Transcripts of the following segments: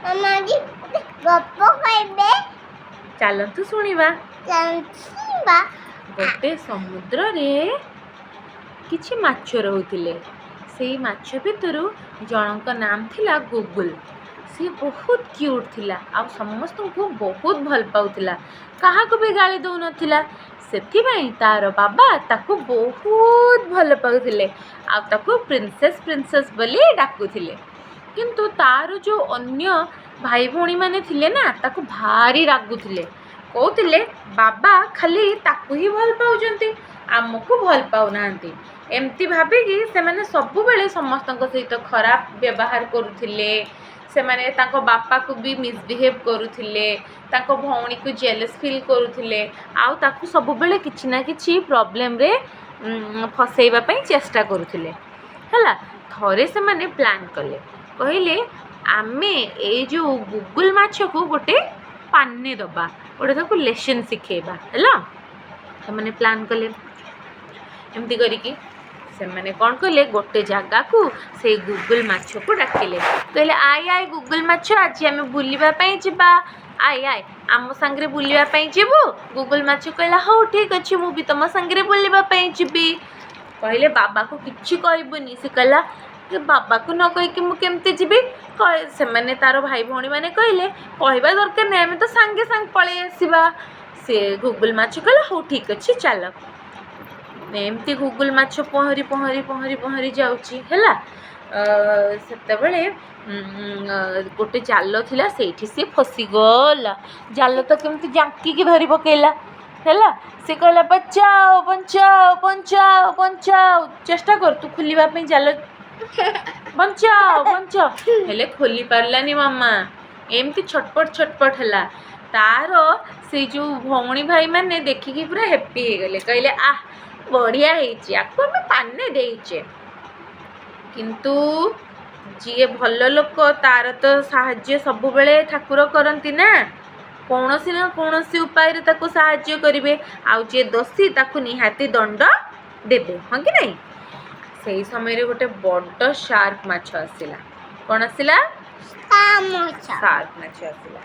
ମାମା ଆଜି ଗୋଟେ ଗପ କହିବେ। ଚାଲନ୍ତୁ ଶୁଣିବା। ଜାଣିବା। ଗୋଟେ ସମୁଦ୍ରରେ କିଛି ମାଛ ରହୁଥିଲେ। ସେଇ ମାଛ ଭିତରୁ ଜଣଙ୍କ ନାମ ଥିଲା ଗୁଗୁଲ। ସିଏ ବହୁତ କ୍ୟୁଟ୍ ଥିଲା ଆଉ ସମସ୍ତଙ୍କୁ ବହୁତ ଭଲ ପାଉଥିଲା, କାହାକୁ ବି ଗାଳି ଦେଉନଥିଲା। ସେଥିପାଇଁ ତାର ବାବା ତାକୁ ବହୁତ ଭଲ ପାଉଥିଲେ ଆଉ ତାକୁ ପ୍ରିନ୍ସେସ୍ ପ୍ରିନ୍ସେସ୍ ବୋଲି ଡାକୁଥିଲେ। କିନ୍ତୁ ତାର ଯେଉଁ ଅନ୍ୟ ଭାଇ ଭଉଣୀମାନେ ଥିଲେ ନା, ତାକୁ ଭାରି ରାଗୁଥିଲେ। କହୁଥିଲେ, ବାବା ଖାଲି ତାକୁ ହିଁ ଭଲ ପାଉଛନ୍ତି, ଆମକୁ ଭଲ ପାଉନାହାନ୍ତି। ଏମିତି ଭାବିକି ସେମାନେ ସବୁବେଳେ ସମସ୍ତଙ୍କ ସହିତ ଖରାପ ବ୍ୟବହାର କରୁଥିଲେ। ସେମାନେ ତାଙ୍କ ବାପାକୁ ବି ମିସବିହେଭ୍ କରୁଥିଲେ, ତାଙ୍କ ଭଉଣୀକୁ ଜେଲସ୍ ଫିଲ୍ କରୁଥିଲେ ଆଉ ତାକୁ ସବୁବେଳେ କିଛି ନା କିଛି ପ୍ରୋବ୍ଲେମରେ ଫସେଇବା ପାଇଁ ଚେଷ୍ଟା କରୁଥିଲେ। ହେଲା, ଥରେ ସେମାନେ ପ୍ଲାନ୍ କଲେ, କହିଲେ ଆମେ ଏଇ ଯେଉଁ ଗୁଗୁଲ ମାଛକୁ ଗୋଟେ ପାନେ ଦେବା, ଗୋଟେ ତାକୁ ଲେସନ୍ ଶିଖେଇବା। ହେଲା, ସେମାନେ ପ୍ଲାନ୍ କଲେ। ଏମିତି କରିକି ସେମାନେ କ'ଣ କଲେ? ଗୋଟେ ଜାଗାକୁ ସେଇ ଗୁଗୁଲ ମାଛକୁ ଡାକିଲେ। କହିଲେ, "ଆୟ ଆୟ ଗୁଗୁଲ ମାଛ, ଆଜି ଆମେ ବୁଲିବା ପାଇଁ ଯିବା। ଆୟ ଆୟ, ଆମ ସାଙ୍ଗରେ ବୁଲିବା ପାଇଁ ଯିବୁ?" ଗୁଗୁଲ ମାଛ କହିଲା, "ହଉ, ଠିକ୍ ଅଛି, ମୁଁ ବି ତମ ସାଙ୍ଗରେ ବୁଲିବା ପାଇଁ ଯିବି।" କହିଲେ, "ବାବାକୁ କିଛି କହିବୁନି।" ସେ କହିଲା କି ବାବାକୁ ନ କହିକି ମୁଁ କେମିତି ଯିବି? ସେମାନେ ତାର ଭାଇ ଭଉଣୀମାନେ କହିଲେ, "କହିବା ଦରକାର ନାହିଁ, ଆମେ ତ ସାଙ୍ଗେ ସାଙ୍ଗେ ପଳେଇ ଆସିବା।" ସେ ଗୁଗୁଲ ମାଛ କହିଲା, "ହଉ, ଠିକ୍ ଅଛି, ଚାଲ।" ଏମିତି ଗୁଗୁଲ ମାଛ ପହଁରି ପହଁରି ପହଁରି ପହଁରି ଯାଉଛି। ହେଲା, ସେତେବେଳେ ଗୋଟେ ଜାଲ ଥିଲା, ସେଇଠି ସିଏ ଫସିଗଲା। ଜାଲ ତ କେମିତି ଜାଙ୍କିକି ଧରି ପକେଇଲା। ହେଲା, ସେ କହିଲା, "ବଚାଓ, ବଞ୍ଚାଓ, ବଞ୍ଚାଓ, ବଞ୍ଚାଓ।" ଚେଷ୍ଟା କର ତୁ ଖୋଲିବା ପାଇଁ ଜାଲ। "ବଞ୍ଚାଓ, ବଞ୍ଚାଓ।" ହେଲେ ଖୋଲି ପାରିଲାନି ମାମା। ଏମିତି ଛଟପଟ ଛଟପଟ ହେଲା। ତାର ସେଇ ଯେଉଁ ଭଉଣୀ ଭାଇମାନେ ଦେଖିକି ପୁରା ହ୍ୟାପି ହେଇଗଲେ। କହିଲେ, "ଆহ, ବଢ଼ିଆ ହେଇଛି, ଆକୁ ଆମେ ପାନେ ଦେଇଛେ।" କିନ୍ତୁ ଯିଏ ଭଲ ଲୋକ, ତାର ତ ସାହାଯ୍ୟ ସବୁବେଳେ ଠାକୁର କରନ୍ତି ନା, କୌଣସି ନା କୌଣସି ଉପାୟରେ ତାକୁ ସାହାଯ୍ୟ କରିବେ। ଆଉ ଯିଏ ଦୋଷୀ, ତାକୁ ନିହାତି ଦଣ୍ଡ ଦେବେ, ହଁ କି ନାହିଁ? ସେଇ ସମୟରେ ଗୋଟେ ବଡ଼ ସାର୍କ ମାଛ ଆସିଲା। କ'ଣ ଆସିଲା? ମାଛ। ସାର୍କ ମାଛ ଆସିଲା।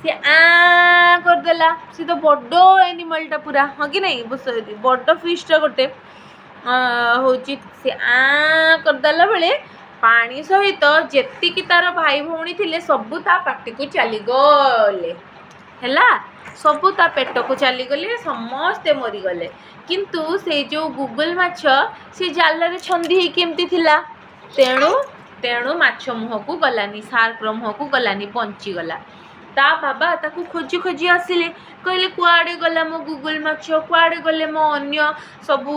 ସିଏ ଆଁ କରିଦେଲା। ସେ ତ ବଡ଼ ଆନିମଲଟା ପୁରା, ହଁ କି ନାହିଁ? ବଡ଼ ଫିସ୍ଟା ଗୋଟେ ହେଉଛି। ସେ ଆଁ କରିଦେଲା ବେଳେ ପାଣି ସହିତ ଯେତିକି ତାର ଭାଇ ଭଉଣୀ ଥିଲେ, ସବୁ ତା ପାଟିକୁ ଚାଲିଗଲେ। ହେଲା, ସବୁ ତା ପେଟକୁ ଚାଲିଗଲେ, ସମସ୍ତେ ମରିଗଲେ। କିନ୍ତୁ ସେଇ ଯେଉଁ ଗୁଗୁଲ ମାଛ, ସେ ଜାଲରେ ଛନ୍ଦି ହେଇକି ଏମିତି ଥିଲା, ତେଣୁ ମାଛ ମୁହଁକୁ ଗଲାନି, ସାର୍କର ମୁହଁକୁ ଗଲାନି, ବଞ୍ଚିଗଲା। ତା ବାବା ତାକୁ ଖୋଜି ଖୋଜି ଆସିଲେ। କହିଲେ, "କୁଆଡ଼େ ଗଲା ମୋ ଗୁଗୁଲ ମାଛ? କୁଆଡ଼େ ଗଲେ ମୋ ଅନ୍ୟ ସବୁ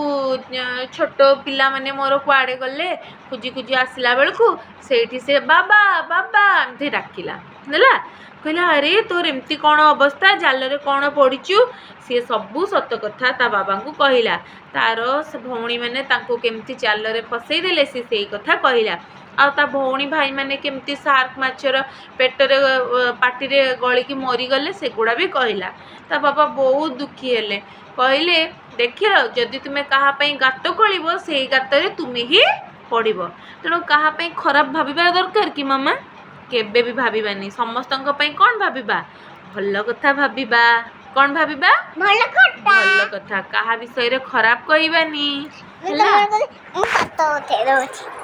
ଛୋଟ ପିଲାମାନେ ମୋର, କୁଆଡ଼େ ଗଲେ?" ଖୋଜି ଖୋଜି ଆସିଲା ବେଳକୁ ସେଇଠି ସେ "ବାବା, ବାବା" ଏମିତି ଡାକିଲା। ହେଲା, କହିଲା, "ଆରେ, ତୋର ଏମିତି କ'ଣ ଅବସ୍ଥା? ଜାଲରେ କ'ଣ ପଡ଼ିଛୁ?" ସିଏ ସବୁ ସତ କଥା ତା ବାବାଙ୍କୁ କହିଲା। ତାର ସେ ଭଉଣୀମାନେ ତାଙ୍କୁ କେମିତି ଜାଲରେ ଫସେଇ ଦେଲେ, ସେ ସେଇ କଥା କହିଲା। ଆଉ ତା ଭଉଣୀ ଭାଇମାନେ କେମିତି ସାର୍କ ମାଛର ପେଟରେ ପାଟିରେ ଗଳିକି ମରିଗଲେ, ସେଗୁଡ଼ା ବି କହିଲା। ତା ବାବା ବହୁତ ଦୁଃଖୀ ହେଲେ। କହିଲେ, "ଦେଖିଲ, ଯଦି ତୁମେ କାହା ପାଇଁ ଗାତ ଖୋଳିବ, ସେଇ ଗାତରେ ତୁମେ ହିଁ ପଡ଼ିବ। ତେଣୁ କାହା ପାଇଁ ଖରାପ ଭାବିବା ଦରକାର କି ମାମା? କେବେ ବି ଭାବିବାନି। ସମସ୍ତଙ୍କ ପାଇଁ କ'ଣ ଭାବିବା? ଭଲ କଥା ଭାବିବା। କ'ଣ ଭାବିବା? ଭଲ କଥା। ଭଲ କଥା। କାହା ବିଷୟରେ ଖରାପ କହିବାନି।" ମୁଁ ହେଲା? ତମର ମୁଁ ସତ ଉଠେଇ ଦଉଛି।